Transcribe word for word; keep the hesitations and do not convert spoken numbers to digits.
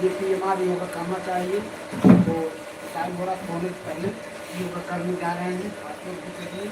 ये पीएमआर योगा करना चाहिए। तो टाइम हो रहा, सोने से पहले योगा करने जा रहे हैं। आप लोग भी करिए।